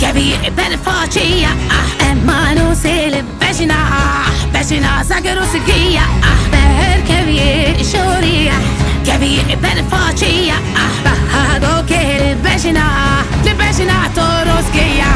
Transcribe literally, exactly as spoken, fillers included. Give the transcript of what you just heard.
Kevî ber façîya, ah, emano sêli bejina, ah, bejina zagero sigiya, ah, ber kevî şorîya, kevî ber façîya, ah, baha do kêli bejina, li bejina torosgiya,